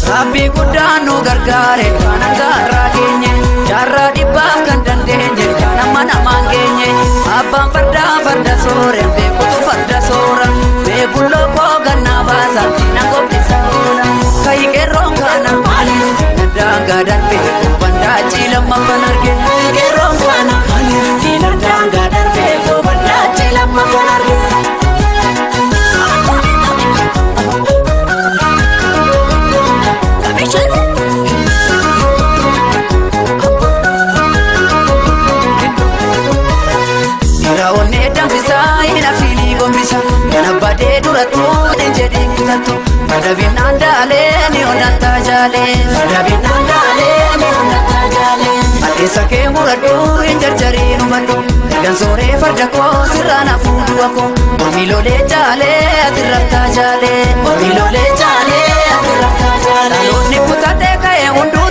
Rabbi guddaan nu gargaare kan gaarraa geenye jaarraa dhibbaaf kan dandeenye kan amma namaan geenye abbaan fardaa farda soore beekutu farda soora beekulloo koo gannaa baasa diina gombisa oola kayi qeerroon kana maaliif daangaa darbee gobandaachii lammaffan arge qeerroon kana maaliif daangaa darbee gobandaachii lammaffan arge. Badee durattuu ni jedhee kutattu Madabinaan daalee ni onnataa jaalee Madabinaan daalee ni onnataa jaalee Adeessa kee muradhuu hin jarjariin hubadhu Ergan sooree farda koo sirraan hafuu du'a koo Mormi lolee jaalee ati raftaa jaalee Mormi lolee jaalee ati raftaa jaalee Dhaloonni kutatee ka'ee hunduu